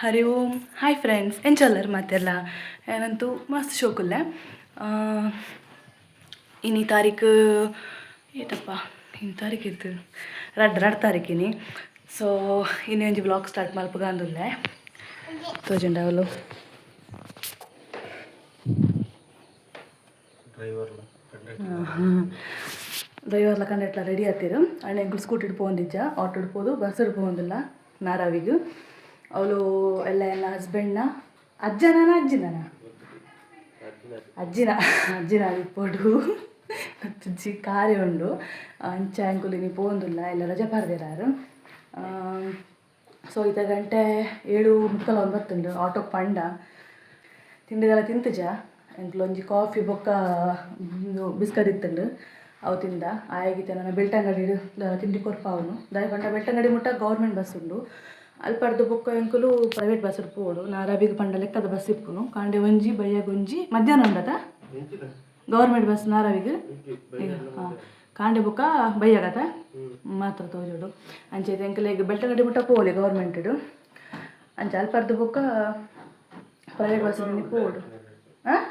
ಹರಿ Om. Hi friends, ಎಂಚಲ್ಲರ್ ಮಾತೆಲ್ಲ? ಏನಂತೂ ಮಸ್ತ್ ಶೋಕುಲ್ಲೆ. ಇನಿ ತಾರೀಕು ಏತಪ್ಪ? ಇನಿ ತಾರೀಕು ಇತ್ತು ರಡ್ಡ್ ರಡ್ಡ್ ತಾರೀಕಿನಿ. ಸೊ ಇನಿ ಒಂಜಿ ವ್ಲಾಗ್ ಸ್ಟಾರ್ಟ್ ಮಲ್ಪುಗ ಅಂದುಲ್ಲೆ. ತೋಜುಂಡವಲು? ಡ್ರೈವರ್ಲ ಕಂಡಕ್ಟ್ಲ ರೆಡಿ ಆತೀರು. ಅಣ್ಣ ಎಂಕುಲು ಸ್ಕೂಟಿಡ್ ಪೋಂದಿಜ್ಜ, ಆಟೋಡ್ ಪೋದು ಬಸ್ಸಡ್ ಪೋಂದಿಲ್ಲ ನಾರಾವಿಗ್. ಅವಳು ಎಲ್ಲ ಎಲ್ಲ ಹಸ್ಬೆಂಡ್ನ ಅಜ್ಜನ, ಅಜ್ಜಿನ, ಅಜ್ಜಿನ ಅಜ್ಜಿನ ಇಪ್ಪೊಡು. ಅಜ್ಜಿ ಕಾರಿ ಉಂಡು. ಅಂಚ ಎಂಕುಲು ಇನಿ ಪೋಂದುಲ್ಲ, ಎಲ್ಲ ರಜೆ ಪಾರ್ದಿರಾರು. ಸೊ ಇತ್ತ ಗಂಟೆ 7:45 ಒಂಬತ್ತುಂಡು. ಆಟೋಗೆ ಪಂಡ ತಿಂಡಿದೆಲ್ಲ ತಿಂತಜ. ಎಂಕ್ಲು ಒಂಜಿ ಕಾಫಿ ಬೊಕ್ಕ ಬಿಸ್ಕತ್ ಇತ್ತುಂಡು, ಅವು ತಿಂದ. ಆಯಗಿತ್ತೆ ನನ್ನ ಬೆಳ್ತಂಗಡಿ ತಿಂಡಿ ಕೊರ್ಪಾವನು. ದಾಯ ಪಂಡ ಬೆಳ್ತಂಗಡಿ ಮುಟ್ಟ ಗೌರ್ಮೆಂಟ್ ಬಸ್ ಉಂಡು. ಅಲ್ಪರ್ದು ಬೊಕ್ಕ ಎಂಕುಲು ಪ್ರೈವೇಟ್ ಬಸ್ ಪೋಡು. ನಾರಾವಿಗ್ ಪಂಡ ಲೆಕ್ಕದ ಬಸ್ ಇಪ್ಪುನು. ಕಾಂಡೆ ಒಂಜಿ, ಬಯ್ಯಗ್ ಒಂಜಿ, ಮಧ್ಯಾಹ್ನ ಉಂಡತ ಗೌರ್ಮೆಂಟ್ ಬಸ್ ನಾರಾವಿಗ್. ಹಾಂ, ಕಾಂಡೆ ಬೊಕ್ಕ ಬಯ್ಯಗತ ಮಾತ್ರ ತೋಜೋಡು. ಅಂಚೆ ಎಂಕಲೆಗ್ ಬೆಳ್ತಂಗಡಿ ಮುಟ್ಟ ಪೋಲಿ ಗೌರ್ಮೆಂಟ್. ಅಂಚೆ ಅಲ್ಪರ್ದು ಬೊಕ್ಕ ಪ್ರೈವೇಟ್ ಬಸ್ ಪೋಡು. ಹಾಂ,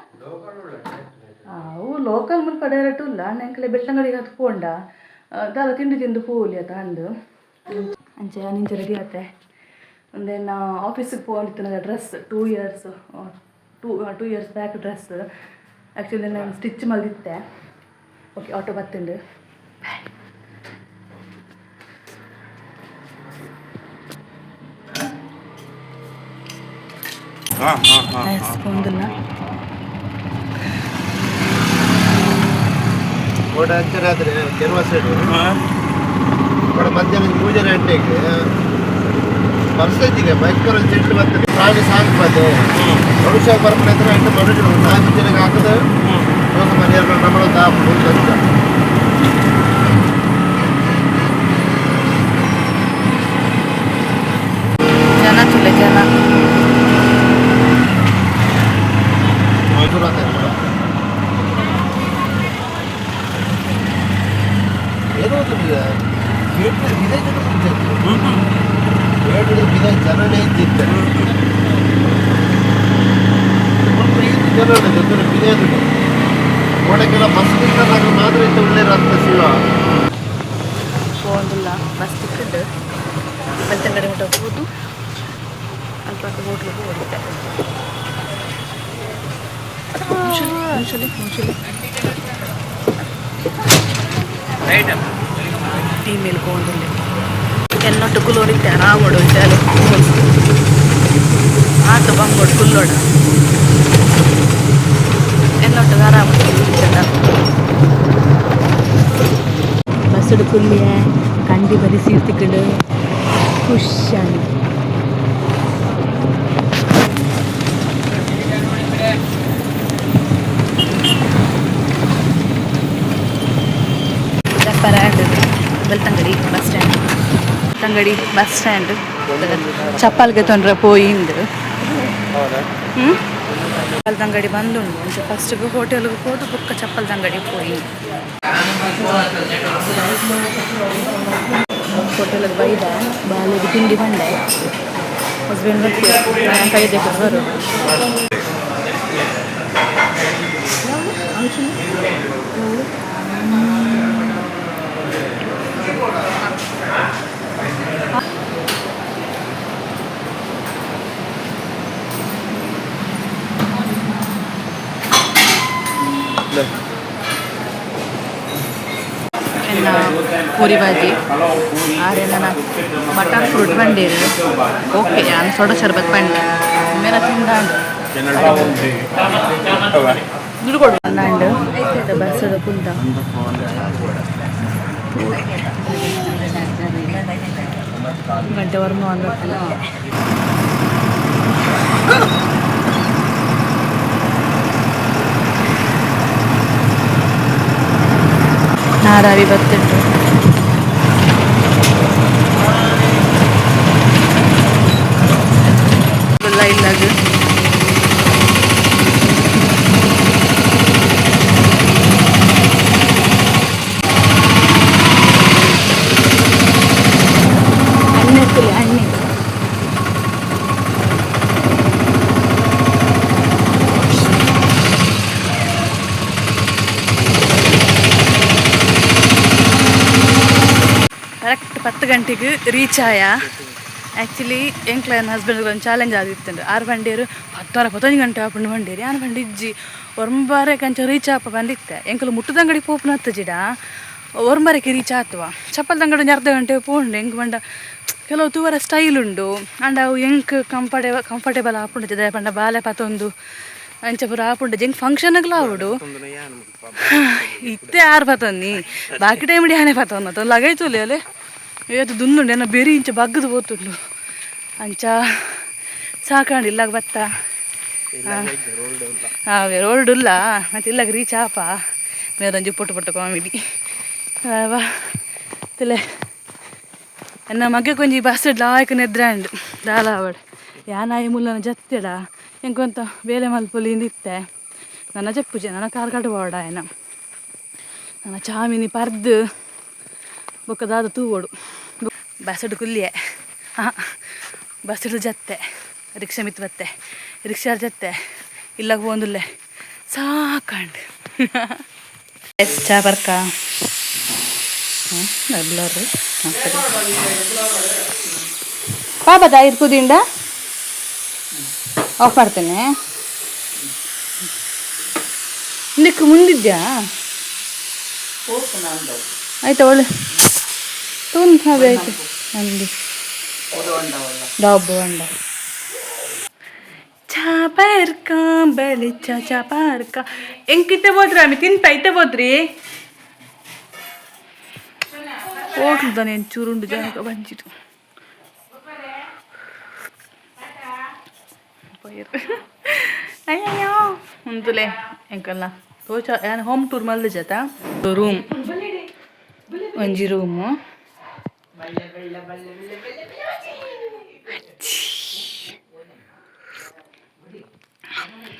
ಅವು ಲೋಕಲ್ ಮುಲ್ಪ ಡೈರೆಕ್ಟ್ ಉಲ್ಲ. ಅಣ್ಣ ಎಂಕಲೆ ಬೆಳ್ತಂಗಡಿಗೆ ಹತ್ತು ಪೋಂಡ ದಾಲ ತಿಂಡಿ ತಿಂದು ಪೋಲಿ ಅತ ಅಂದು. ಅಂಚೆ ಇಂಚ ರೆಡಿ ಆತೆ. ಒಂದೇನು ಆಫೀಸಿಗೆ ಪೋಂದಿತ್ತು dress, 2 years back dress actually ನಾನು ಸ್ಟಿಚ್ ಮಲ್ದಿತ್ತೆ. ಓಕೆ, ಆಟೋ ಬತ್ತುಂಡು. ಪೋಂದಿಲ್ಲ. ಕೋಟೆ ಅಂಚರಾದ್ರೆ ಕೆರುವ ಸೈಡು ಕೂಡ ಮಧ್ಯಾಹ್ನ ಪೂಜೆ ಗಂಟೆಗೆ ಪರಿಸ್ಥಿತಿಗೆ ಭಯಂಕರ ಚೆಂಡು ಬರ್ತದೆ. ಪ್ರಾಣಿ ಸಾಕ್ಬಾರ್ದು, ಮನುಷ್ಯ ಬರ್ಪಣೆ ಹತ್ರ ಎಂಟು ಮನುಷ್ಯರು ನಾಲ್ಕು ಜನಕ್ಕೆ ಹಾಕದ ದೋಸೆ ಮನೆಯವ್ರು ನಮ್ಮನ್ನು ತಾಪು ಅಂತ. ಜನ ತುಲೆ ಜನ. ಶುರು ಆಗ್ತದೆ ಕೂಡ. ಏನೋ ಒಂದು ವಿಲೇಜ್ ಮುಂಚೆ ವಿಲೇಜ್ ಜನನೇ ಇದ್ದಿತ್ತು. ಜನ ಜೊತೆ ವಿಲೇಜ್ ಕೋಟೆಗೆಲ್ಲ ಬಸ್ ನಿಂತಾಗ ಮಾತ್ರ ಇತ್ತು. ಒಳ್ಳೆ ರಸ್ತೆ ಶಿವ. ಪೋಂದಿಲ್ಲ. ಬಸ್ ತಿಕ್ಕಿದ್ದು ಬೆಳ್ತಂಗಡಿ ಮುಟ್ಟ ಹೋದು ಅಲ್ಪ ಹೋಟ್ಲಿಗೆ ಹೋಗಿದ್ದೆ. ಮುಷಲಿ ಮುಷಲಿ. ಟೀ ಮೇಲೆ ಪೋಂದಿಲ್ಲ. ಎನ್ನೊಟ್ಟು ಕುಲೋಡಿತ್ತೆ, ಆರಾಮೋಡು ಚಾಲು. ಆತ ಬಂಗೋಡು ಕುಲ್ಲೋಡ. ಎನ್ನೊಟ್ಟು ಆರಾಮ. ಬಸ್ಸುಡು ಕುಲ್ಲಿಯ ಕಂಡಿ ಬರಿ ಸೀಟ್ ತಿಕ್ಕಂಡು ಖುಷಿ. Belthangady bus stand, Belthangady bus stand. ಚಪ್ಪಲ್ಗೆ ತೊಂದರೆ ಪೋಯಿಂದು. ಹ್ಞೂ, ಚಪ್ಪಲ್ದಂಗಡಿ ಬಂದುಂಡು. ಅಂಚೆ ಫಸ್ಟ್ಗೆ ಹೋಟೆಲ್ಗೆ ಹೋದು ಬೊಕ್ಕ ಚಪ್ಪಲ್ದಂಗಡಿ ಪೋಯಿ. ಹೋಟೆಲ್ಗೆ ಬೈದ, ಬಾಲಿಗೆ ತಿಂಡಿ ಬಂಡೆ. ಹಸ್ಬೆಂಡ್ ಬರ್ತೀವಿ, ಕೈ ದೆಕ್ಕ ಬರು. ಎನ್ನ ಪೂರಿ ಬಾಜಿ ಆರೆನ ಬಟರ್ ಫ್ರೂಟ್ ಬಂಡೀರು. ಓಕೆ, ನಾನು ಸೋಡಾ ಶರ್ಬತ್ ಪಂಡೆ ಮೇಲ ತಿಂದಾಂಡು. ದುಡ್ಡು ಕೊಡು ಅಂದಾಂಡು. ಬಸ್ಸದ ಕುಂತ ಗಂಟೆ ವರ್ಮ ಒಂದು. ನಾರಾವಿ ಬತ್ತುಂಟು. ಇಲ್ಲ ಇಲ್ಲದು. ಅಣ್ಣೆ. ಅಣ್ಣೆ. Correct 10 ಗಂಟೆಗೆ ರೀಚ್ ಆಯ. ಆ್ಯಕ್ಚುಲಿ ಎಂಕ್ಲ ನನ್ನ ಹಸ್ಬೆಂಡ್ ಒಂದು ಚಾಲೆಂಜ್ ಆದಿತ್ತುಂಡು. ಆರು ಬಂಡೇರು 10:15 ಗಂಟೆ ಆಪುಂಡು ಬಂಡೇರಿ. ಯಾನ್ ಬಂಡಿ ಇಜ್ಜಿ, ಒರಂಬಾರೆ ಕಂಚ ರೀಚ್ ಆಪ ಬಂದಿತ್ತೆ. ಎಂಕಲು ಮುಟ್ಟದಂಗಡಿ ಪೋಪುನ ಜಿಡ ಒರಂಬಾರಕ್ಕೆ ರೀಚ್ ಆತುವ. ಚಪ್ಪಲ್ ದಂಗಡಿ ಒಂಜಿ ಅರ್ಧ ಗಂಟೆ ಪೋಂಡು. ಎಂಕ್ ಬಂಡ ಕೆಲವು ತೂವರ ಸ್ಟೈಲ್ ಉಂಡು. ಆಂಡ ಅವು ಎಂಕ್ ಕಂಫರ್ಟೇಬಲ್ ಆಪುಂಡು. ದಾಯೆ ಪಂಡ ಬಾಲೆ ಪತೊಂದು ಅಂಚ ಪೂರ ಆಪುಂಡು. ಎಂಕ್ ಫಂಕ್ಷನ್ಗ್ಲ ಆವಡು. ಇತ್ತೆ ಆರು ಪತೊಂದಿ, ಬಾಕಿ ಟೈಮ್ ಯಾನೆ ಪತೊಂದು ಲಗೈತುಲೆ ಅಲೆ. ಏತು ದುಂದುಂಡು ಎನ್ನ ಬೆರಿ ಇಂಚ ಬಗ್ಗದು ಪೋತುಂಡು. ಅಂಚ ಸಾಕಾಂಡು. ಇಲ್ಲಾಗ ಬತ್ತ ಹಾವೆ ರೋಡ್ ಉಲ್ಲ. ಮತ್ತೆ ಇಲ್ಲಾಗ ರೀಚ್ ಆಪ. ಮೇರೊಂಜಿ ಪೊಟ್ಟು ಪೊಟ್ಟು ಕಾಮಿಡಿ ವಾ ತಿಲೆ. ಎನ್ನ ಮಗೆ ಕೊಂಜಿ ಬಸ್ ಲಾಯ್ಕ್ ನೆದ್ರಾಂಡ್ ದಾಲ ಆವಡ್. ಯಾನಾಯಿ ಮುಲ್ಲನ ಜತ್ತೆಡ ಎಂಕೊಂತ ಬೇಲೆ ಮಲ್ಪೊಲಿ ಇತ್ತೆ. ನನ್ನ ಜಪ್ಪುಜೆ, ನನ್ನ ಕಾರ್ ಕಟ್ಟು ಬೋಡ ಆಯನ. ನನ್ನ ಚಾಮಿನಿ ಪರ್ದು ಬೊಕ್ಕ ದಾದ ತೂವೋಡು. ಬಸ್ಸಡು ಕುಲ್ಲಿಯೆ. ಹಾಂ, ಬಸ್ಸಡು ಜತ್ತೆ, ರಿಕ್ಷಾ ಮಿತ್ ಬತ್ತೆ, ರಿಕ್ಷಾ ಜತ್ತೆ, ಇಲ್ಲಾಗ ಪೋಂದುಲ್ಲೆ. ಸಾಕಂಡ್. ಎಸ್, ಚಾ ಬರ್ಕ. ಹ್ಞೂ, ಬ್ಲರ್. ಹಾಂ, ಸರಿ. ಪಾಪದ ಇರ್ಕುದಿಂಡ ಆಫ್ ಮಾಡ್ತೇನೆ. ನಿಕ್ ಮುಂದಿದ್ಯಾ? ಆಯ್ತಾ? ಒಳ್ಳೆ ತೂನ್. ಅದೇ ಆಯ್ತು. ನಂದು ಡಬ್ಬು ಅಂಡ. ಚಾ ಪರ್ಕ ಬಳಿ ಚಾ ಚಾ ಪಾರ್ಕ. ಎಂಕಿತ್ತೆ ಬೋದ್ರಿ ಆಮಿ ತಿನ್ಪ ಇತ್ತೆ ಬೋದ್ರಿ. ಹೋಟ್ಲು ತಾನೆ ಚೂರುಂಡು ಜಾಗ ಬಂಜಿಡು ಪೋಯೆರ್. ಅಯ್ಯಯ್ಯೋ, ಉಂತುಲೆ. ಎಂಕಲ್ಲ ತೋಚ ಯಾನ್ ಹೋಮ್ ಟೂರ್ ಮಲ್ದ ಜತ. ರೂಮ್, ಒಂಜಿ ರೂಮು.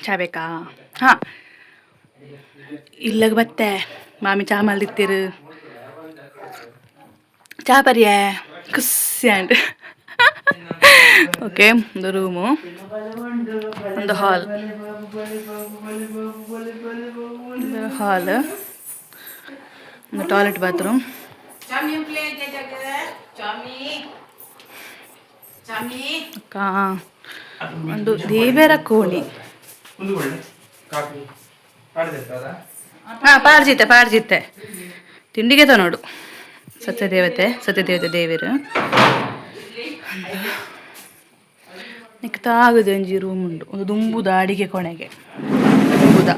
ಚಾ ಬೇಕಾ? ಹಾಂ, ಇಲ್ಲಗ ಬತ್ತೆ. ಮಾಮಿ ಚಾ ಮಲ್ದಿತ್ತೀರು. ಚಾ ಪರಿಯೆ ಖುಷಿ. ಆಂಡ್ ಓಕೆ, ಒಂದು ರೂಮು, ಒಂದು ಹಾಲ್, ಒಂದು ಹಾಲ್, ಒಂದು ಟಾಯ್ಲೆಟ್ ಬಾತ್ರೂಮ್. ಅಕ್ಕ, ಒಂದು ದೇವರ ಕೋಣೆ. ಹಾಂ, ಪಾರ್ಜಿತೆ ಪಾರ್ಜಿತೆ ತಿಂಡಿಗೆ ತ ನೋಡು. ಸತ್ಯದೇವತೆ, ಸತ್ಯದೇವತೆ ದೇವರು. ನಿಕ್ತಾಗದೆ ಒಂಜಿ ರೂಮ್ ಉಂಡು. ಒಂದು ದುಂಬುದ ಅಡಿಗೆ ಕೊನೆಗೆ ದುಂಬುದ.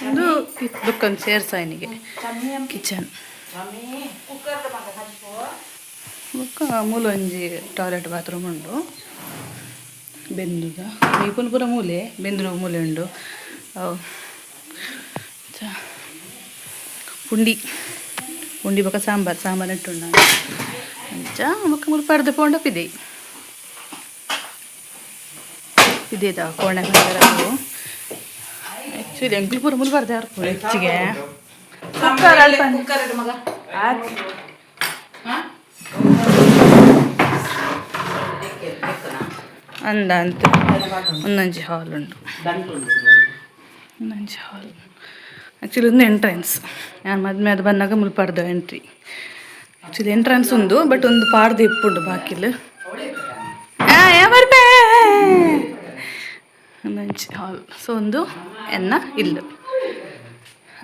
ಒಂದು ಬುಕ್ಕೊಂದು ಸೇರ್ಸಾಯನಿಗೆ ಕಿಚನ್. ಬೊಕ್ಕ ಮೂಲೊಂಜಿ ಟಾಯ್ಲೆಟ್ ಬಾತ್ರೂಮ್ ಉಂಡು. ಬೆಂದುದ ಮೀಪುನ ಪೂರ ಮೂಲೆ, ಬೆಂದುನ ಮೂಲೆ ಉಂಡು. ಅವು ಚ ಪುಂಡಿ ಪುಂಡಿ ಬೊಕ್ಕ ಸಾಂಬಾರ್, ಸಾಂಬಾರ್ ಇಟ್ಟುಂಡು. ಅಂಚ ಬೊಕ್ಕ ಮೂಲು ಪರ್ದು ಪೋಂಡ ಪಿದೈ ಪಿದೇದ ಕೋಣೆ. ಆ್ಯಕ್ಚುಲಿ ಎಂಕ್ಲು ಪೂರ ಮೂಲು ಬರ್ದೆ ಅರ್ಪು ಹೆಚ್ಚಿಗೆ. ಕುಕ್ಕರ್ ಅಲ್ಪ. ಆತ್. ಅಂದ ಅಂತ ಒಂದೊಂಜಿ ಹಾಲ್ ಉಂಟು. ಒಂದೊಂಜಿ ಹಾಲ್. ಆ್ಯಕ್ಚುಲಿ ಒಂದು ಎಂಟ್ರೆನ್ಸ್. ನಾನು ಮದ್ಮೆ ಅದು ಬಂದಾಗ ಮುಲ್ಪಾಡ್ದು entry. Actually entrance ಉಂದು, ಬಟ್ ಒಂದು ಪಾಡ್ದು ಇಪ್ಪುಂಡು ಬಾಕಿಲ್. ಬರ್ಪೆ. ಒಂದೊಂಜಿ ಹಾಲ್. ಸೊ ಒಂದು ಎನ್ನ ಇಲ್ಲ,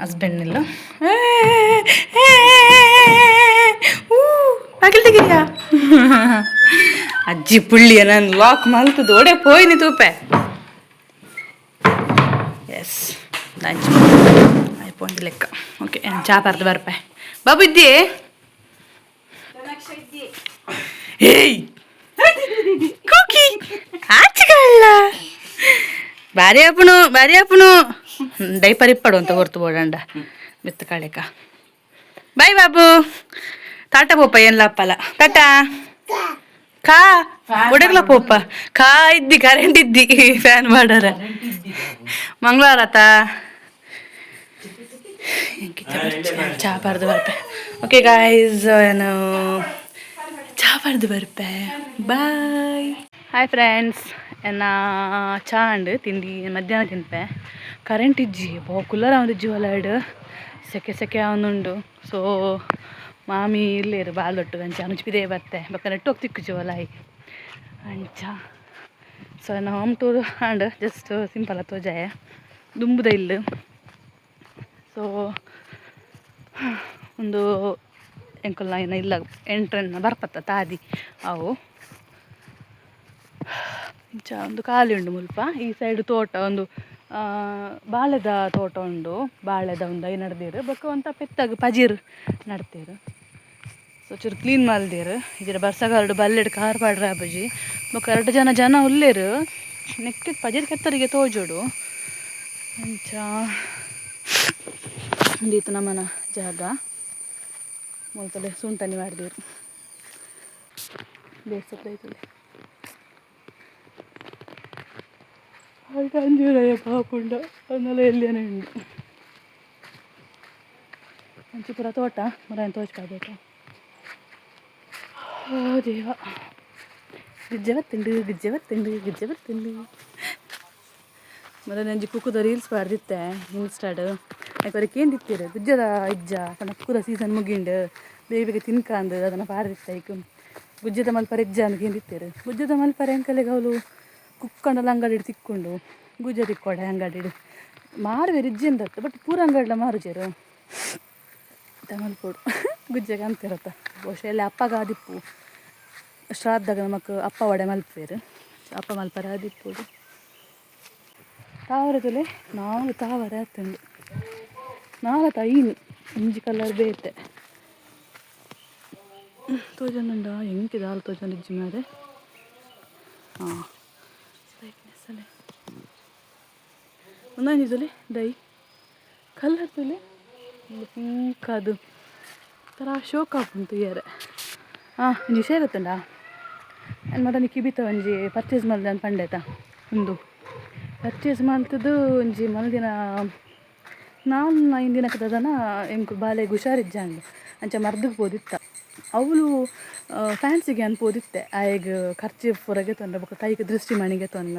ಹಸ್ಬೆಂಡ್ ಇಲ್ಲ. ಬಾಕಿಲ್ ತೆಗಿದ್ಯಾ? ಅಜ್ಜಿ ಪುಳ್ಳಿಯ ನಾನು ಲಾಕ್ ಮಲ್ತದ್ದು ಓಡೆ ಪೋಯಿನಿ ತೂಪೆ. ಎಸ್, ಲಂಚ್ ಆಯ್ಪೊಂದು ಲೆಕ್ಕ. ಓಕೆ, ಚಾ ಪರ್ದು ಬರ್ಪೆ. ಬಾಬು ಇದ್ದಿ? ಏಯ್ ಕುಕಿ, ಆಚೆಗಳ್ಳ ಬಾರಿ ಅಪ್ಪನು, ಬಾರಿ ಅಪ್ಪನು. ಡೈಪರ್ ಇಪ್ಪಡು ಅಂತ ಹೊರ್ತು ಬೋಡಂಡ ಮಿತ್ತ ಕಳೆಕ. ಬಾಯ್ ಬಾಬು. ತಾಟ ಪೋಪ ಏನ್ಲ ಅಪ್ಪಲ ಟಾಟಾ. ಕಾ ಒಡಗ್ಲ ಪೋಪ. ಕಾ ಇದ್ದಿ, ಕರೆಂಟ್ ಇದ್ದಿ, ಫ್ಯಾನ್ ಮಾಡಾರ. ಮಂಗಳವಾರ ಆತ. ಚಾ ಬರ್ದು ಬರ್ಪೆ. ಓಕೆ ಗಾಯ್ಸ್, ನಾನು ಚಾ ಬರ್ದು ಬರ್ಪೆ. ಬಾಯ್. ಹಾಯ್ ಫ್ರೆಂಡ್ಸ್, ಎನ್ನ ಚಾ ಅಂಡ್ ತಿಂಡಿ ಮಧ್ಯಾಹ್ನ ತಿನ್ಪೆ. ಕರೆಂಟ್ ಇಜ್ಜಿ, ಬೋ ಕುಲ್ಲರ್ ಅವನಿಜ್ಜಿ, ಹೊಲಾಯ್ಡ್ ಸೆಕೆ ಸೆಕೆ ಅವನುಂಡು. ಸೊ ಮಾಮಿ ಇಲ್ಲೇರು ಬಾಲ್ದೊಟ್ಟು ಅಂಚ ಅನುಚ್ ಪಿದೇ ಬತ್ತೆ, ಬೊಕ್ಕ ನೆಟ್ವರ್ಕ್ ತಿಕ್ಕುಜಿ ಹೊಲಾಯಿ ಅಂಚ. ಸೊ ಎನ್ನ home tour and just simple ತೋಜಾಯ ದುಂಬುದ ಇಲ್ಲು. ಸೊ ಒಂದು ಎಂಕುಲ್ನ ಏನ ಇಲ್ಲ ಎಂಟ್ರನ್ನ ಬರ್ಪತ್ತ ತಾದಿ ಅವು. ಇಂಚ ಒಂದು ಖಾಲಿ ಉಂಡು ಮುಲ್ಪ. ಈ ಸೈಡ್ ತೋಟ, ಒಂದು ಬಾಳೆದ ತೋಟ ಉಂಡು. ಬಾಳೆದ ಒಂದು I ನಡ್ದೇರು, ಬೊಕ್ಕ ಒಂತ ಪೆತ್ತಾಗ ಪಜಿರ್ ನಡ್ತೇರು. ಸೊ ಚೂರು ಕ್ಲೀನ್ ಮಲ್ದೇರು. ಇದ್ರ ಬರ್ಸಗಾರಡು ಬಲ್ಲೆಡ್ ಕಾರ್ ಪಾಡ್ರೆ ಆಪುಜಿ. ಬೊಕ್ಕ ಎರಡು ಜನ ಜನ ಉಲ್ಲೇರು, ನೆಕ್ಟ್ ಪಜಿರ್ ಕೆತ್ತರಿಗೆ ತೋಜೋಡು. ಅಂಚ ಉಂದೀತು ನಮ್ಮನ ಜಾಗ. ಮುಲ್ತಲೆ ಸುಂಟನಿ ಮಾಡಿದೇರು, ಬೇಸತ್ತೈತದೆ. ಅಂಜೂರಯ್ಯ ಪಾಪುಂಡ ಅನ್ನಲ ಎಲ್ಲಿಯೇ ಉಂಡು. ಅಂಚಿ ಪೂರ ತೋಟ ಮರ ತೋಚ್ಪಾಬೇಕು. ಓ ದೇವ, ಗಿಜ್ಜೆ ಬತ್ತುಂಡು, ಗಿಜ್ಜೆ ಬತ್ತುಂಡು, ಗಿಜ್ಜೆ ಬತ್ತುಂಡು. ಮತ್ತೆ ನಂಜಿ ಕುಕ್ಕುದ ರೀಲ್ಸ್ ಪಾಡ್ದಿತ್ತೆ ಇನ್ಸ್ಟಾಡ್. ಯಾಕಂದ್ರೆ ಕೇಂದಿತ್ತೀರು ಗುಜ್ಜದ ಇಜ್ಜ ಪಂಡ, ಕುಕ್ಕುದ ಸೀಸನ್ ಮುಗಿಂಡು, ಬೇಗ ಬೇಗ ತಿನ್ಕಂದು ಅದನ್ನು ಪಾಡ್ದಿತ್ತೆ. ಐಕ್ ಗುಜ್ಜದ ಮಲ್ಪರೆ ಇಜ್ಜ ಅಂದ್ ಕೇಂದಿತ್ತೀರು. ಗುಜ್ಜದ ಮಲ್ಪರೆ ಅಂಕಲೆಗ್ ಅವಳು ಕುಕ್ಕಂಡಲ ಅಂಗಡಿಡ್ ತಿಕ್ಕೊಂಡು, ಗುಜ್ಜ ತಿಕ್ಕೊಡೆ ಅಂಗಡಿಡ್ ಮಾರುವೆರ್ ಇಜ್ಜೆಂದತ್ತು, ಬಟ್ ಪೂರ ಅಂಗಡಿಲ ಮಾರುಜೆರು. ಮಲ್ಪೊಡು ಗುಜ್ಜೆಗೆ ಅಂತಿರತ್ತ. ಬಹುಶಃ ಎಲ್ಲ ಅಪ್ಪಗ ಆದಿಪ್ಪು, ಶ್ರಾದ್ದಗ ನಮಕ್ ಅಪ್ಪ ವಡೆ ಮಲ್ಪುವೆರ್, ಅಪ್ಪ ಮಲ್ಪರೆ ಆದಿಪ್ಪೊಡು. ತಾವರೆ ತುಲೆ, ನಾಲ್ ತಾವರೆ ಆತುಂಡು, ನಾಲತ ಐನ್, ಒಂಜಿ ಕಲರ್ ಬೇತೆ ತೋಜೊಂದುಂಡ. ಎಂಕ್ ದಾಲ ತೋಜೊಂದಿಜ್ಜಿ ಮಾರೆ. ಹಾಂ, ಬ್ರೈಟ್ನೆಸ್ ಅಲ್ಲೇ ಒಂದೊಂಜಿ ತುಲೆ, ದೈ ಕಲರ್ ತುಲೆ, ಪಿಂಕ್, ಅದು ಥರ ಶೋಕ್ ಆಪುಂಡು ತೂಯರೆ. ಹಾಂ, ಒಂಜಿ ವಿಷಯ ಗೊತ್ತುಂಡಾ? ಏನು ಮದನಿ ಕಿಬಿತ ಒಂಜಿ ಪರ್ಚೇಸ್ ಮಲ್ದೆ ಪಂಡೇತ. ಉಂದು ಪರ್ಚೇಸ್ ಮಲ್ತದ್ದು ಒಂಜಿ ಮಲ್ದಿನ ನಾಲ್ ಐನ್ ದಿನಕ್ಕೆ ದಾದನ ಎಂಕ್ ಬಾಲೆಗ್ ಹುಷಾರಿಜ್ಜಾಂಡ್. ಅಂಚ ಮರ್ದಗ್ ಪೋದಿತ್ತ. ಅವಳು ಫ್ಯಾನ್ಸಿಗೆ ಅನ್ ಪೋದಿತ್ತೆ. ಆಯೆಗ್ ಖರ್ಚು ಪೂರ ಗೆತೊಂಡ ಬೊಕ್ಕ ಕೈಕ್ ದೃಷ್ಟಿ ಮಣಿ ಗೆತೊನ್ನ.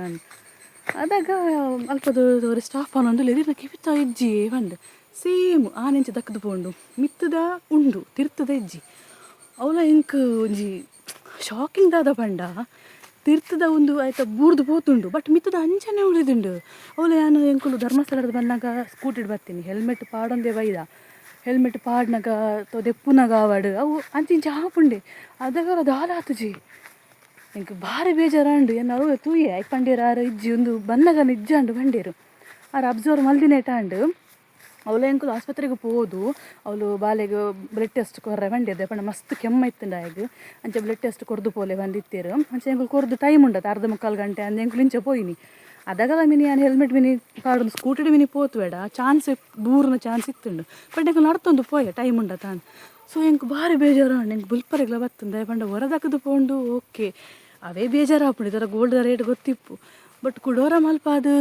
ಅದಾಗ ಅಲ್ಪದ ಸ್ಟಾಫ್ ಪನೊಂದುಲ್ಲೆರ್, ಇರ್ನ ಕಿಬಿತ ಇಜ್ಜಿ ಪಂದ್. ಸೇಮ್ ಆನೆಂಚ ದಕ್ಕ್ದ್ ಪೋಂಡು, ಮಿತ್ತುದ ಉಂಡು, ತಿರ್ತುದ ಇಜ್ಜಿ. ಅವ್ಲ ಎಂಕ್ ಒಂಜಿ ಶಾಕಿಂಗ್ ದಾದ ಪಂಡ, ತಿರ್ತುದ ಉಂದು ಐತ ಬೂರ್ದು ಪೋತುಂಡು, ಬಟ್ ಮಿತ್ತುದ ಅಂಚನೆ ಉಳಿದುಂಡು. ಅವ್ಲ ಯಾನ್ ಎಂಕುಲು ಧರ್ಮಸ್ಥಳದ ಬನ್ನಗ ಸ್ಕೂಟಿಡ್ ಬತ್ತೀನಿ, ಹೆಲ್ಮೆಟ್ ಪಾಡೊಂದೇ ಬೈದ. ಹೆಲ್ಮೆಟ್ ಪಾಡ್ನಗ ಅಥವಾ ದೆಪ್ಪುನಗ ಆವಡ್, ಅವು ಅಂಚಿ ಇಂಚ ಆಪುಂಡೆ. ಅದಗ ದಾಲ ಆತುಜಿ. ಎಂಕ್ ಬಾರಿ ಬೇಜಾರಾಂಡು. ಎನ್ನ ಅವು ತೂಯೆ, ಐಕ್ ಪಂಡೇರ್ ಆರ್ ಇಜ್ಜಿ, ಉಂದು ಬನ್ನಗ ಇಜ್ಜಾಂಡು ಪಂಡೇರು. ಆರ್ ಅಬ್ಸರ್ವ್ ಮಲ್ದಿನೇಟ ಆಂಡ್. ಅವ್ಲು ಎಂಕುಲು ಆಸ್ಪತ್ರೆಗೆ ಪೋದು ಅವಳು ಬಾಲೆಗ್ ಬ್ಲಡ್ ಟೆಸ್ಟ್ ಕೊರ್ರೆ ಪಂಡೆರ್. ಪಂಡ ಮಸ್ತ್ ಕೆಮ್ಮ ಇತ್ತುಂಡು ಆಯಗ್. ಅಂಚ ಬ್ಲಡ್ ಟೆಸ್ಟ್ ಕೊರ್ದು ಪೋಲೆ ಪಂದಿತ್ತೆರ್. ಅಂಚ ಎಂಕುಲು ಕೊರ್ದು ಟೈಮ್ ಉಂಡತ ಅರ್ಧ ಮುಕ್ಕಾಲು ಗಂಟೆ ಅಂದ್ ಎಂಕುಲು ಇಂಚ ಪೋಯಿನಿ. ಅದಗಲ ಮಿನಿ ಯಾನ್ ಹೆಲ್ಮೆಟ್ ಮಿನಿ ಪಾಡೊಂದು ಸ್ಕೂಟಿಡ್ ಮಿನಿ ಪೋತುವೆಡ ಚಾನ್ಸ್ ಬೂರುನ ಚಾನ್ಸ್ ಇತ್ತುಂಡು. ಬಟ್ ಎಂಕುಲು ನಡ್ತೊಂದು ಪೋಯೆ, ಟೈಮ್ ಉಂಡತ. ಸೊ ಎಂಕ್ ಬಾರಿ ಬೇಜಾರಾಂಡ್. ಎಂಕ್ ಬುಲ್ಪರೆಗ್ಲ ಬತ್ತುಂಡು. ದಾಯೆ ಪಂಡ ಹೊರದಕ್ಕದು ಪೋಂಡು, ಓಕೆ, ಅವೇ ಬೇಜಾರಾಪುಂಡು. ಈ ಥರ ಗೋಲ್ಡ್ದ ರೇಟ್ ಗೊತ್ತಿಪ್ಪು, ಬಟ್ ಕುಡೋರ ಮಲ್ಪಾದ್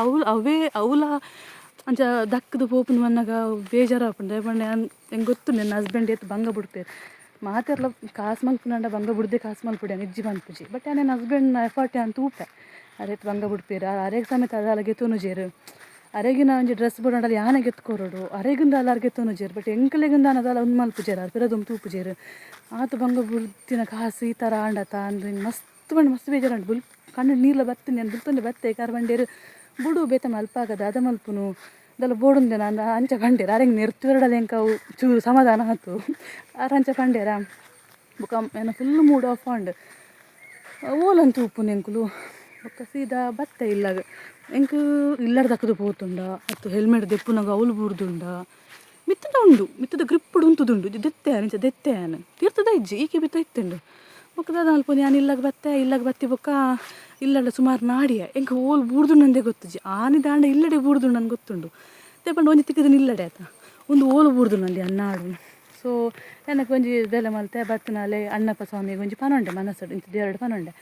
ಅವು ಅವೇ ಅವುಲ ಅಂಚ ದಕ್ಕ್ದ್ ಪೋಪುಂಡು ಪನ್ನಗ ಬೇಜಾರಾಪುಂಡು. ದಾಯೆ ಪಂಡ ಯಾನ್ ಎಂಕ್ ಗೊತ್ತುಂಡು ಎನ್ನ ಹಸ್ಬೆಂಡ್ ಏತ್ ಬಂಗ ಬುಡ್ಪೆರ್. ಮಾತೆರ್ಲ ಕಾಸ್ ಮಲ್ಪುನಂಡ ಬಂಗ ಬುಡ್ದೆ ಕಾಸ್ ಮಲ್ಪೊಡು, ಯಾನ್ ಇಜ್ಜಿ ಪನ್ಪುಜಿ. ಬಟ್ ಯಾನ್ ಎನ್ನ ಹಸ್ಬೆಂಡ್ನ ಎಫರ್ಟ್ ಯಾನ್ ತೂಪೆ, ಅರೇತ್ ಬಂಗ ಬುಡ್ಪೆರ್. ಅರೆಗ್ ಸಮೇತ ದಾಲ ಗೆತೊನುಜೆರ್. ಅರೆಗಿನ ಒಂಜಿ ಡ್ರೆಸ್ ಬೋಡಾಂಡಲ ಯಾನೆ ಗೆತ್ತ್ ಕೊರೊಡು. ಅರೆಗುಂದಾಲ ಆರ್ ಗೆತೊನುಜೆರ್, ಬಟ್ ಎಂಕಲೆಗುಂದಾನ ದಾಲ ಉಂದು ಮಲ್ಪುಜೆರ್. ಆರ್ ಪಿರ ದುಂಬು ತೂಪುಜೆರ್. ಆತ್ ಬಂಗ ಬುಡ್ತಿನ ಕಾಸು ಈ ಥರ ಆಂಡತ ಅಂದ್ ಮಸ್ತ್ ಪಂಡ ಮಸ್ತ್ ಬೇಜಾರಾಂಡ್. ಬುಲ್ ಕಣ್ಣು ನೀರ್ಲ ಬತ್ತುಂಡು. ಯಾನ್ ಬುಲ್ತೊಂದೆ ಬತ್ತೆ. ಐಕ್ ಆರ್ ಪಂಡೆರ್, ಬುಡು, ಬೇತೆ ಮಲ್ಪಾಗ, ದಾದ ಮಲ್ಪುನು, ದಾಲ ಬೋಡುಂದೆನ ಅಂದ್ ಅಂಚ ಪಂಡೆರ್. ಅರೆಗ್ ನೆರ್ತುವೆರ್ಡಲ ಎಂಕ್ ಅವು ಚೂರು ಸಮಾಧಾನ ಆತು. ಆರ್ ಅಂಚ ಪಂಡೇರ ಬೊಕ ಎನ್ನ ಫುಲ್ ಮೂಡ್ ಆಫ್ ಆಂಡ್. ಓಲಂತ ತೂಪುನು ಎಂಕುಲು. ಬೊಕ್ಕ ಸೀದಾ ಬತ್ತೆ ಇಲ್ಲಗ್. ಎಂಕ್ ಇಲ್ಲಡ್ ದಕ್ಕುದು ಪೋತುಂಡ ಅತ್ತು ಹೆಲ್ಮೆಟ್ ದೆಪ್ಪುನಗ ಅವ್ಲು ಬೂರ್ದುಂಡ. ಮಿತ್ತುದ ಉಂಡು, ಮಿತ್ತುದ ಗ್ರಿಪ್ಪುಡು ಉಂತುದುಂಡು. ದೆತ್ತೆ ಯಾನ್, ಇಂಚ ದೆತ್ತೆ ಯಾನ್, ತಿರ್ತುದ ಇಜ್ಜಿ, ಈಕೆ ಬಿತ್ತ ಇತ್ತುಂಡು. ಬೊಕ್ಕ ದಾದ ಮಲ್ಪುನು ಯಾನ್? ಇಲ್ಲಗ್ ಬತ್ತೆ. ಇಲ್ಲಗ್ ಬತ್ತಿ ಬೊಕ್ಕ ಇಲ್ಲಡ ಸುಮಾರು ನಾಡಿಯ, ಎಂಕ್ ಓಲು ಬೂರ್ದುಂಡಂದೇ ಗೊತ್ತುಜಿ. ಆನಿ ದಾಂಡ ಇಲ್ಲಡೆ ಬೂರ್ದುಂಡು ಗೊತ್ತುಂಡು. ದಾಯೆ ಒಂಜಿ ತಿಕ್ಕುದು ಇಲ್ಲಡೆ ಆತ, ಉಂದು ಓಲು ಬೂರ್ದುಂಡು ಯಾನ್ ನಾಡು. ಸೊ ಎನಕ್ ಒಂಜಿ ಬೇಲೆ ಮಲ್ತೆ ಬತ್ತಿನಾಲೆ ಅಣ್ಣಪ್ಪ ಸ್ವಾಮಿಗೆ ಒಂಜಿ ಪನೊಂಡೆ, ಮನಸ್ಸು ಇಂಚ ದೇವರ್ಡ ಪನೊಂಡೆ.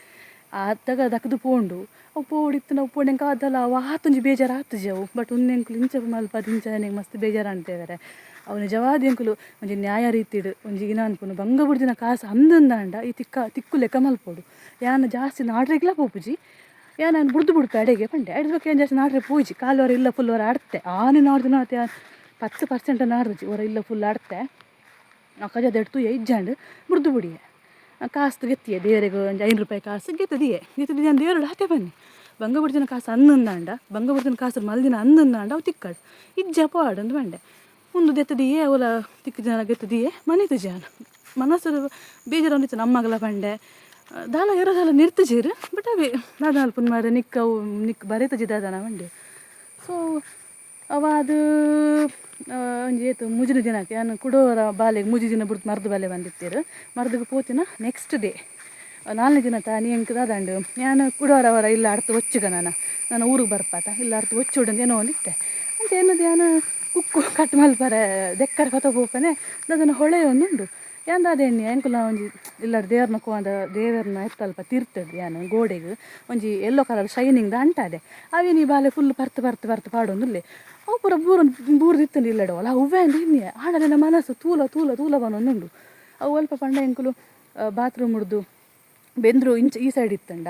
ಆತಗ ದಕ್ದು ಪೋಂಡು. ಅವು ಪೋಡಿತ್ತಿನ ಅವು ಪೋಂಡು. ಎಂಕ್ ಆದಲ ಅವು ಆತೊಂಜಿ ಬೇಜಾರು ಆತುಜಿ ಅವು. ಬಟ್ ಉಂದು ಎಂಕುಲು ಇಂಚ ಮಲ್ಪದು ಇಂಚ ಎಂಕ್ ಮಸ್ತ್ ಬೇಜಾರು ಅಂತೇವೆರೆ. ಅವು ನಿಜವಾದ ಎಂಕುಲು ಒಂಜಿ ನ್ಯಾಯ ರೀತಿಡ್ ಒಂಜಿ ಇನ ಅನ್ಪುನು ಬಂಗ ಬುಡ್ದಿನ ಕಾಸು ಅಂದಂದಾಂಡ ಈ ತಿಕ್ಕ ತಿಕ್ಕು ಲೆಕ್ಕ ಮಲ್ಪೊಡು. ಯಾನ್ ಜಾಸ್ತಿ ನಾಡ್ರೆಗ್ಲ ಪೋಪುಜಿ, ಯಾನ್ ನಾನು ಬುಡ್ದು ಬುಡ್ಪೆ ಅಡೆಗೆ ಪಂಡೆ. ಐಡ್ದ್ ಬೊಕ್ಕ ಏನು ಜಾಸ್ತಿ ನಾಡ್ರೆ ಪೋಯಿಜಿ. ಕಾಲುವರ ಇಲ್ಲ ಫುಲ್ ವರ ಆಡ್ತೆ ಆನೆ ನಾಡ್ದು ನಾತೆ 10% ನಾಡ್ದುಜಿ ಒರ ಇಲ್ಲ ಫುಲ್ ಆಡ್ತೆ. ಆ ಕಜ ತೂಯ ಇಜ್ಜಾಂಡ್ ಬುಡ್ದು ಬುಡಿಯೆ. ಕಾಸು ಗೆತ್ತಿಯೆ ದೇವರಿಗೆ ಒಂಜಿ 5 ರೂಪಾಯಿ ಕಾಸು ಗೆತ್ತದಿಯೆ ಗೆತ್ತದಿ ನಾನು ದೇವರೋಡು ಹಾತೆ ಬನ್ನಿ. ಬಂಗ ಬುಡ್ದಿನ ಕಾಸು ಅನ್ನಂದಾಂಡ, ಬಂಗ ಬುಡ್ದಿನ ಕಾಸು ಮಲ್ದಿನ ಅನ್ನಂದಾಂಡ ಅವು ತಿಕ್ಕಡು ಇಜ್ಜ ಪೋವಾಡು ಅಂದ್ ಪಂಡೆ. ಉಂದು ದೆತ್ತದಿಯೆ ಅವಲ ತಿಕ್ಕು ಜನ ಗೆತ್ತದಿಯೆ ಮನಿತು ಜಾನ ಮನಸ್ಸು ಬೇಜಾರು ನಮ್ಮಗಲ ಪಂಡೆ. ದಾಲ ಇರೋದಲ್ಲ ನಿರ್ತಜೀರು ಬಟ್ ಅವೇ ದಾದ ಅಲ್ಪುನ ಮಾರೆ ನಿಕ್ಕ ಅವು ನಿಕ್ ಬರೆತಜಿ ದಾದನ ಪಂಡೆ. ಸೊ ಅವ ಅದು ಒಂಜಿ ಏತು ಮೂಜಿನ ದಿನಕ್ಕೆ ಯಾನ್ ಕುಡೋರ ಬಾಲೆಗ್ ಮೂಜಿ ದಿನ ಬುಡ್ದು ಮರ್ದ್ ಬಾಲೆ ಬಂದಿತ್ತೆರ್. ಮರ್ದಿಗೆ ಪೋತಿನ ನೆಕ್ಸ್ಟ್ ಡೇ ನಾಲ್ನೇ ದಿನ ತಾನಿ ಎಂಕ್ ದಾದಾಂಡ್ ಯಾನ್ ಕುಡೋರ ಅವರ ಇಲ್ಲ ಅರ್ಥ ಒಚ್ಚುಗ ನಾನು ನಾನು ಊರಿಗೆ ಬರ್ಪಾತ ಇಲ್ಲ ಅರ್ಥ ಒಚ್ಚುಡು ಏನೋ ಒಂದಿತ್ತೆ ಅಂಚ ಏನದು ಯಾನ್ ಕುಕ್ಕು ಕಟ್ ಮಲ್ಪರೆ ದೆಕ್ಕರೆ ಪತ ಪೋಪನೆ ದಾದನ ಹೊಳೆ ಒಂದುಂಡು. ಯಾನ್ ದಾದ ಎಣ್ಣೆ ಎಂಕುಲ ಒಂಜಿ ಇಲ್ಲಡ್ ದೇವರ್ನ ಕೋಂದ ದೇವರ್ನ ಎತ್ತಲ್ಪ ತಿರ್ತದ್ ಯಾನ್ ಗೋಡೆಗ್ ಒಂಜಿ yellow colour shining the ಅಂಟಾದೆ. ಅವೇನಿ ಬಾಲೆ ಫುಲ್ ಪರ್ತ್ ಪರ್ತ್ ಪರ್ತ್ ಪಾಡೊಂದುಲ್ಲೆ. ಅವು ಪೂರ ಬೂರೊಂದು ಬೂರ್ದಿತ್ತುಂಡು ಇಲ್ಲಡ್ ಓಲ ಅವ್ವೇ ಅಂದ್ ಎನ್ನಿಯೆ. ಆಂಡ ಎನ್ನ ಮನಸ್ಸು ತೂಲ ತೂಲ ತೂಲ ಪನೊಂದುಂಡು. ಅವು ಅಲ್ಪ ಪಂಡ ಎಂಕುಲು ಬಾತ್ರೂಮ್ ಉಡ್ದು ಬೆಂದ್ರು ಇಂಚ ಈ ಸೈಡ್ ಇತ್ತುಂಡ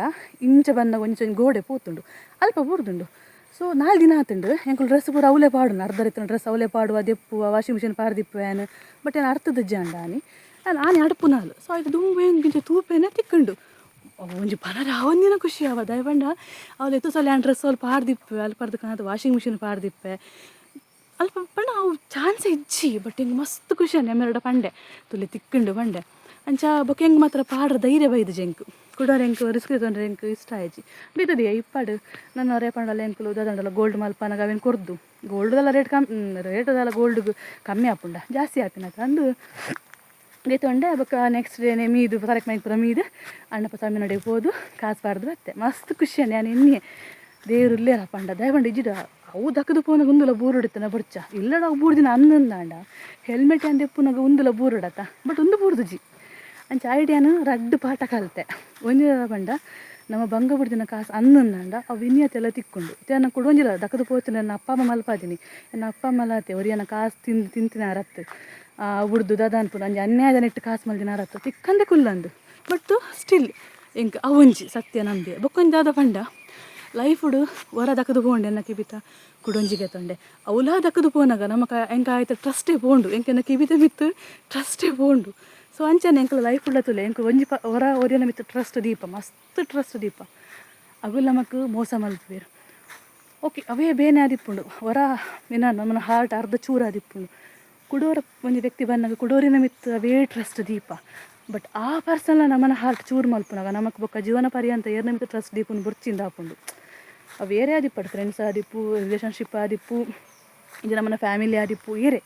ಇಂಚ ಬನ್ನಗ ಒಂಚಿ ಒಂಜಿ ಗೋಡೆ ಪೋತುಂಡು ಅಲ್ಪ ಬೂರ್ದುಂಡು. ಸೊ 4 ದಿನ ಆತುಂಡು ಎಂಕುಲು ಡ್ರೆಸ್ ಪೂರ ಅವಲೇ ಪಾಡುನು, ಅರ್ಧ ಇತ್ತಿನ ಡ್ರೆಸ್ ಅವಲೇ ಪಾಡುವ ದೆಪ್ಪುವ ವಾಷಿಂಗ್ ಮಿಷಿನ್ ಪಾಡ್ದಿಪ್ಪುವ ಯಾನ್. ಬಟ್ ಯಾನ್ ಅರ್ತದಿಜ್ಜಾಂಡ ಆನಿ ಯಾನ್ ಆನಿ ಅಡ್ಪುನಾಲ್. ಸೊ ಐತ ದುಂಬು ಎಂಕ್ ತೂಪೇನೆ ತಿಕ್ಕುಂಡು. ಒಂಜಿ ಪನರ ಆವಂದಿನ ಖುಷಿ ಆವ ದಾಯೆ ಪಂಡ ಅವ್ಲು ಎತ್ತು ಸಲ ಯಾನ್ ಡ್ರೆಸ್ ಅಲ್ಪ ಪಾಡ್ದಿಪ್ಪೆ ಅಲ್ಪ ಅರ್ಧ ಕಾಣದ ವಾಷಿಂಗ್ ಮಿಷಿನ್ ಪಾಡ್ದಿಪ್ಪೆ ಅಲ್ಪ ಪಂಡ ಅವು ಚಾನ್ಸ್ ಇಜ್ಜಿ. ಬಟ್ ಎಂಕ್ ಮಸ್ತ್ ಖುಷಿ ಆಂಡ್ ಎಮ್ಮೆರಡ ಪಂಡೆ ತುಲೆ ತಿಕ್ಕುಂಡು ಪಂಡೆ. ಅಂಚ ಬೊಕ ಎಂಕ್ ಮಾತ್ರ ಪಾಡ್ರ ಧೈರ್ಯ ಬೈದಿಜಿ ಎಂಕ್ ಕುಡೋರ ಎಂಕ್ ರಿಸ್ಕ್ ದೆತೊಂಡ್ರೆ ಎಂಕ್ ಇಷ್ಟ ಆಯ್ಜಿ ಬೀತದಿಯ ಇಪ್ಪಡು ನನ್ನ ಒರೆ ಪಂಡಲ ಎಂಕುಲು ದಾದಂಡಲ ಗೋಲ್ಡ್ ಮಲ್ಪನಗ ಅವೇನು ಕೊರ್ದು ಗೋಲ್ಡ್ದೆಲ್ಲ ರೇಟ್ ಕಮ್ಮಿ ರೇಟ್ದೆಲ್ಲ ಗೋಲ್ಡ್ಗ್ ಕಮ್ಮಿ ಆಪುಂಡ ಜಾಸ್ತಿ ಆಪಿನಕ ಅಂದು ದೆತೊಂಡೆ. ಬೊಕ ನೆಕ್ಸ್ಟ್ ಡೇನೆ ಮೀದು ತರಕ್ ಮೈಪುರ ಮೀದು ಅಣ್ಣಪ್ಪ ಸ್ವಾಮಿ ಪೋದು ಕಾಸು ಪಾಡ್ದು ಬತ್ತೆ. ಮಸ್ತ್ ಖುಷಿ ಆಂಡ್ ಯಾನ್ ಎನ್ನಿಯೆ ದೇವ್ರು ಉಲ್ಲೇರ ಪಂಡ. ದಾಯೆ ಪಂಡ ಇಜ್ಜಿಡ ಅವು ದಕ್ಕದು ಪೋನಗ ಉಂದುಲ ಬೂರುಡಿತ್ತನ ಬೊಡ್ಚ ಇಲ್ಲಡ ಅವು ಬೂರ್ದಿನ ಅನ್ನಂದಾಂಡ ಹೆಲ್ಮೆಟ್ ಯಾನ್ ದೆಪ್ಪುನಗ ಉಂದುಲ ಬೂರುಡತ ಬಟ್ ಉಂದು ಬೂರ್ದುಜಿ. ಅಂಚ ಐಡಿಯಾನು ರಡ್ಡ್ ಪಾಠ ಕಲ್ತೆ. ಒಂಜಿ ಪಂಡ ನಮ್ಮ ಬಂಗ ಬುಡ್ದಿನ ಕಾಸು ಅನ್ನಂದಾಂಡ ಅವು ವಿನಿಯತೆಲ್ಲ ತಿಕ್ಕುಂಡು. ಇತ್ತೆ ಕುಡೊಂಜಿಲ ದಕ್ಕದು ಪೋತಿನ ನನ್ನ ಅಪ್ಪ ಅಮ್ಮ ಮಲ್ಪಾದಿನಿ ಎನ್ನ ಅಪ್ಪ ಅಮ್ಮ ಲಾತೆ ಒರಿಯನ ಕಾಸು ತಿಂದು ತಿಂತಿನ ಅರತ್ತು ಬುಡ್ದು ದಾದ ಅನ್ಪುಂಡು ಅಂಜಿ ಅನ್ಯಾಯದ ನೆಟ್ಟು ಕಾಸು ಮಲ್ದಿನ ಅರತ್ತು ತಿಕ್ಕಂದೆ ಕುಲ್ಲಂದು. ಬಟ್ ಸ್ಟಿಲ್ ಎಂಕ್ ಅವೊಂಜಿ ಸತ್ಯ ನಂಬಿ. ಬೊಕ್ಕೊಂಜಿ ದಾದ ಪಂಡ ಲೈಫುಡು ವರ ದಕ್ಕದು ಪೋಂಡೆ ಎನ್ನ ಕಿಬಿತ ಕುಡೊಂಜಿಗೆ ತೊಂಡೆ ಅವುಲಾ ದಕ್ಕದು ಪೋನಗ ನಮಕ ಎಂಕ ಆಯ್ತ ಟ್ರಸ್ಟೇ ಪೋಂಡು ಎಂಕೆನ್ನ ಕಿಬಿತ ಮಿತ್ತು ಟ್ರಸ್ಟೇ ಪೋಂಡು. ಸೊ ಅಂಚನೆ ಎಂಕಲ ಲೈಫ್ ಉಳ್ಳ ಎಂಕ್ ಒಂಜಿ ಹೊರ ಒರಿಯನ ಮಿತ್ತು ಟ್ರಸ್ಟ್ ದೀಪ ಮಸ್ತ್ ಟ್ರಸ್ಟ್ ದೀಪ ಅಗುಲ್ ನಮಕ್ ಮೋಸ ಮಲ್ಪುವೆರ್. ಓಕೆ ಅವೇ ಬೇನೆ ಆದಿಪ್ಪುಂಡು ಹೊರ ಏನ ನಮ್ಮನ ಹಾರ್ಟ್ ಅರ್ಧ ಚೂರು ಆದಿಪ್ಪುಂಡು. ಕುಡೋರ ಒಂಜಿ ವ್ಯಕ್ತಿ ಬನ್ನಗ ಕುಡೋರಿನ ಮಿತ್ತು ಅವೇ ಟ್ರಸ್ಟ್ ದೀಪ ಬಟ್ ಆ ಪರ್ಸನ್ಲ ನಮ್ಮನ ಹಾರ್ಟ್ ಚೂರು ಮಲ್ಪುನಗ ನಮಕ್ ಬೊಕ್ಕ ಜೀವನ ಪರ್ಯಂತ ಏರ್ನ ಮಿತ್ತು ಟ್ರಸ್ಟ್ ದೀಪುನು ಬೊರ್ಚಿಂದ ಆಪುಂಡು. ಅವು ಏರೇ ಆದಿಪ್ಪಡು ಫ್ರೆಂಡ್ಸ್ ಆದಿಪ್ಪು ರಿಲೇಷನ್ಶಿಪ್ ಆದಿಪ್ಪು ಇಂಚ ನಮ್ಮನ ಫ್ಯಾಮಿಲಿ ಆದಿಪ್ಪು ಏರೇ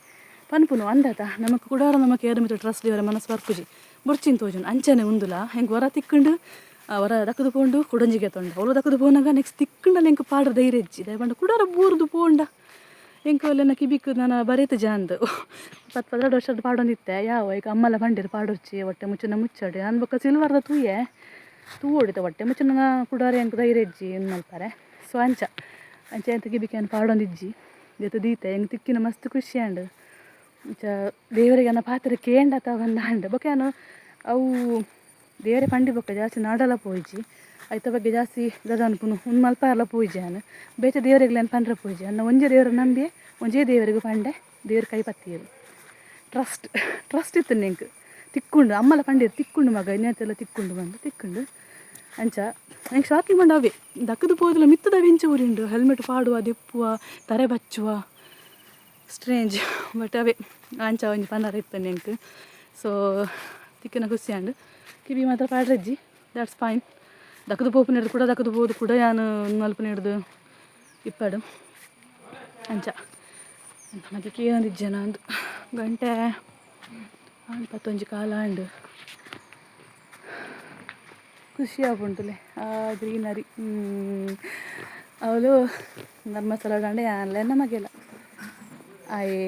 ಪನ್ಪುನು ಅಂದಾತ ನಮಕ್ ಕುಡೋರ ನಮಕ್ ಏರ ಮಿತ್ತು ಟ್ರಸ್ಟ್ ದೀವರ ಮನಸ್ಸು ಬರ್ಪುಜಿ ಬೊರ್ಚಿನ್ ತೋಜುಂಡು. ಅಂಚನೆ ಉಂದುಲ ಹೆಂಗೆ ಹೊರ ತಿಕ್ಕುಂಡು ಹೊರ ದಕ್ಕದು ಪೋಂಡು ಕುಡೊಂಜಿಗೆ ತೊಂಡೆ ಅವ್ಲು ದಕ್ಕದು ಪೋನಗ ನೆಕ್ಸ್ಟ್ ತಿಕ್ಕುಂಡಲ ಎಂಕ್ ಪಾಡ್ರ ಧೈರ್ಯ ಇಜ್ಜಿ. ದಾಯೆ ಪಂಡ ಕುಡೋರ ಬೂರ್ದು ಪೋಂಡ ಎಂಕ್ ಅಲ್ಲೆನ ಕಿಬಿಕ್ ನನ ಬರೇತು ಜಾಂದು 10 12 ವರ್ಷದ ಪಾಡೊಂದಿತ್ತೆ ಯಾವ ಈಗ ಅಮ್ಮಲ ಪಂಡಿರು ಪಾಡೊರ್ಚಿ ಹೊಟ್ಟೆ ಮುಚ್ಚುನ ಮುಚ್ಚಡಿ ಅನ್ ಬೊಕ್ಕ ಸಿಲ್ವರ್ದ ತೂಯೆ ತೂವೊಡಿತ ಹೊಟ್ಟೆ ಮುಚ್ಚುನ ಕುಡೋರ ಎಂಕ್ ಧೈರ್ಯ ಇಜ್ಜಿ ಏನು ಮಲ್ಪರೆ. ಸೊ ಅಂಚ ಅಂಚ ಎಂತ ಕಿಬಿಕ್ ಏನು ಪಾಡೊಂದಿಜ್ಜಿ ಜೊತೆ ದೀತೆ ಎಂಕ್ ತಿಕ್ಕಿನ ಮಸ್ತ್ ಖುಷಿ ಆಂಡ್. ಅಂಚ ದೇವರಿಗೆ ಅನ್ನ ಪಾತ್ರ ಕೇಂಡತ ಬಂದಾಂಡ್ ಬೊಕ ಯಾನ್ ಅವು ದೇವರೇ ಪಂಡಿ ಬೊಕ್ಕ ಜಾಸ್ತಿ ನಾಡಲ ಪೋಯಿಜಿ ಐತ ಬಗ್ಗೆ ಜಾಸ್ತಿ ದಾದ ಅನ್ಪುನು ಉಂದು ಮಲ್ಪಾರಲ ಪೋಯಿಜಿ ಯಾನ್ ಬೇತೆ ದೇವರೆಗ್ಲ ಪಂಡ್ರೆ ಪೋಯಿಜಿ ಅನ್ನ ಒಂಜೇ ದೇವರು ನಂಬಿ ಒಂಜೇ ದೇವರಿಗೆ ಪಂಡೆ ದೇವ್ರ ಕೈ ಪತ್ತಿಯೆರ್. ಟ್ರಸ್ಟ್ ಟ್ರಸ್ಟ್ ಇತ್ತು ಎಂಕ್ ತಿಕ್ಕುಂಡು ಅಮ್ಮಲ ಪಂಡೇರು ತಿಕ್ಕುಂಡು ಮಗ ಇನ್ನೆಲ್ಲ ತಿಕ್ಕುಂಡು ಬಂದು ತಿಕ್ಕುಂಡು. ಅಂಚ ಎಂಕ್ ಶಾಕಿಂಗ್ ಪಂಡ ಅವೇ ದಕ್ಕದು ಪೋದುಲ ಮಿತ್ತದ ಎಂಚ ಊರಿಂಡು ಹೆಲ್ಮೆಟ್ ಪಾಡುವ ದೆಪ್ಪುವ ತರೆ ಬಚ್ಚುವ ಸ್ಟ್ರೇಂಜ್ ಬಟ್ ಅವೇ ಅಂಚ ಒಂಜಿ ಪನರ ಇತ್ತು ಎಂಕ್. ಸೊ ತಿಕ್ಕಿನ ಖುಷಿ ಆಂಡ್ ಕಿವಿ ಮಾತ್ರ ಪಾಡ್ರಜ್ಜಿ that's fine. ದಕ್ಕದು ಪೋಪುನ ಹಿಡ್ದು ಕೂಡ ದಕ್ಕದು ಪೋದು ಕೂಡ ಯಾನ್ ಮಲ್ಪುನ ಹಿಡ್ದು ಇಪ್ಪಡು ಅಂಚ ಮತ್ತೆ ಕೇಂದಿಜ್ಜನ ಅಂದು ಗಂಟೆ ಆಂಡ್ ಪತ್ತೊಂಜಿ ಕಾಲ ಆಂಡ್ ಖುಷಿ ಆಪುಂಡುಲೆ ಆ ಗ್ರೀನರಿ. ಅವಳು ಧರ್ಮಸ್ಥಳ ದಾಂಡ ಯಾನ್ಲ ಎನ್ನ ಮಗೆಲ ಆಯೆ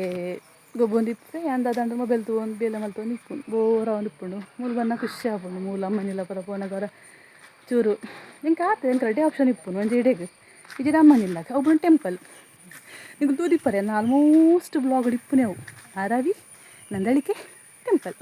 ಗೊಬ್ಬೊಂದಿಪ್ಪೆ ಯಾನ್ ದಾದಾಂಡ ಮೊಬೈಲ್ ತೂವೊಂದು ಬೇಲೆ ಮಲ್ತೊಂದು ಇಪ್ಪುಂಡು ಬೋರ್ ಆವೊಂದು ಇಪ್ಪುಂಡು ಮೂಲು ಬನ್ನ ಖುಷಿ ಆಪುಂಡು ಮೂಲು ಅಮ್ಮನಿಲ್ಲ ಪೂರ ಪೋನಗ ಹೊರ ಚೂರು ಎಂಕ್ ಆತು ಎಂಕ್ ರಡ್ಡೆ ಆಪ್ಷನ್ ಇಪ್ಪುಂಡು ಒಂಜಿ ಇಡೆಗ್ ಇಜ್ಜಿಡ ಅಮ್ಮನಿಲ್ಲಗ ಒಬ್ಬರು ಟೆಂಪಲ್ ನಿಕುಲು ತೂದಿಪ್ಪರೆ, ನಾನು ಆಲ್ಮೋಸ್ಟ್ ಬ್ಲಾಗ್ ಇಪ್ಪುನೆವು. ಆರವಿ ನಂದಳಿಕೆ ಟೆಂಪಲ್.